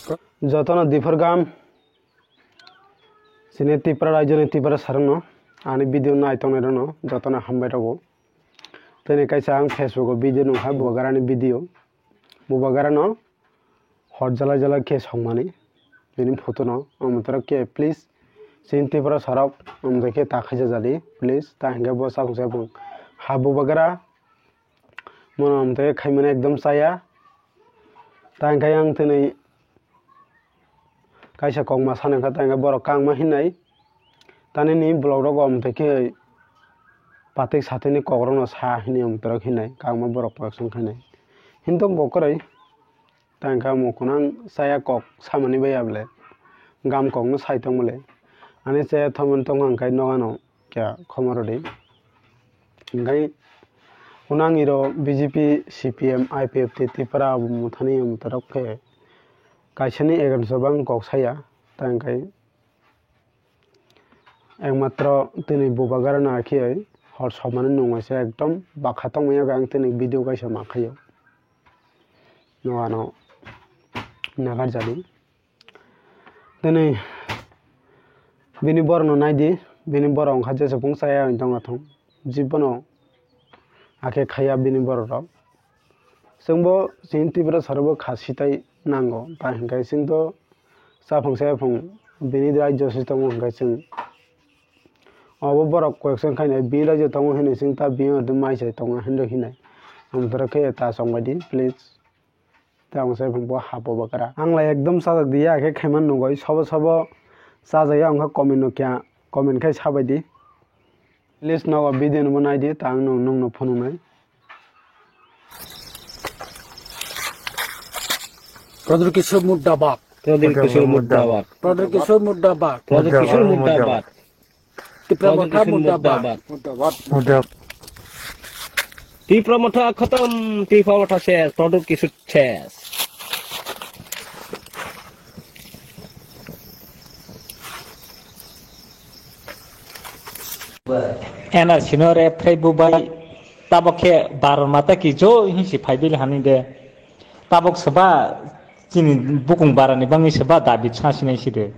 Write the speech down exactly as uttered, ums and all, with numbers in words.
Jotono diphar gam, chini Tripura rajyoni Tripura sarokno, ani video nai tongnai rokno jotono hambai rwgo. Tini kaisa ang Facebook o video nukha, Bubagarani video. Bubagarano hor jala jala khe songmani, bini photo no, ang motorok khe please, chini Tripura sarok, ang motor khe ta khaisa jadi, please, ta hinkhe bo chakung chakung ha Bubagara, mono ang motor khe khaimani ekdom chaya, ta hinkhe ang tini kaisa kokma sana kha, ta hinkhe borok kangma hinai, tani ni vlog rogo ang motor khe patik satini kokrokno sa hini ang motorok hinai, kangma borok koyok song khainai, hinto bo kwrwi. Tang kha mo khunang chaya kok samani bai ya bole. Gam kok no sai tong bole. Ani chaya thomon tong ang kai nogano kya khomoro de. Hingkai khunang iro B J P, C P M, I P F T, Tripura abo muthani motorok khe kaisani against o bang kok saya. Tang kai Ekmatro tini Bubagarano akhe hor somani nungwi se ekdom bakha tongmani bagwi ang tini video kaisa ma khaio. Nogano nagar jadi. Tini bini borokno naidi, bini borok wngkha jesa bung chaya wng tongma thung. Jibono akhe khaiya bini borok rok. Chwngbo chini Tripura sarokbo kha sitai nango, ta hinkhe chwngto chaphang chayaphang bini rajyo se tongo hinkhe chwng obo borok koyeksa khainai bini rajyo tongo hinwi chwng ta bini hwnde mai sai tongo hinwi hinai. Amtwrwkhe ta chongbaidi please. Tei ang se bo hapo bakra. Ang lai ekdom chajak diya, khe khaiman nugoi. Sobo sobo chajak ya wngkha comment no kya, comment khai sabai di. Please nogo video no bo nai di, ta ang nung, nung no phunuk nai. Pradhan Kishore Murdabad. Pradhan Kishore Murdabad. Pradhan Kishore Murdabad. Pradhan Kishore Murdabad. Tipra Motha Murdabad. Murdabad. Tipra Motha khatam, Tipra Motha ses, Pradhan Kishore ses. N R C no re phraibu bai, tabok khe Bharat Mata ki jai hinsi phaibil hani de. Tabok seba chini bukung barani bangwi seba David sasinai si de.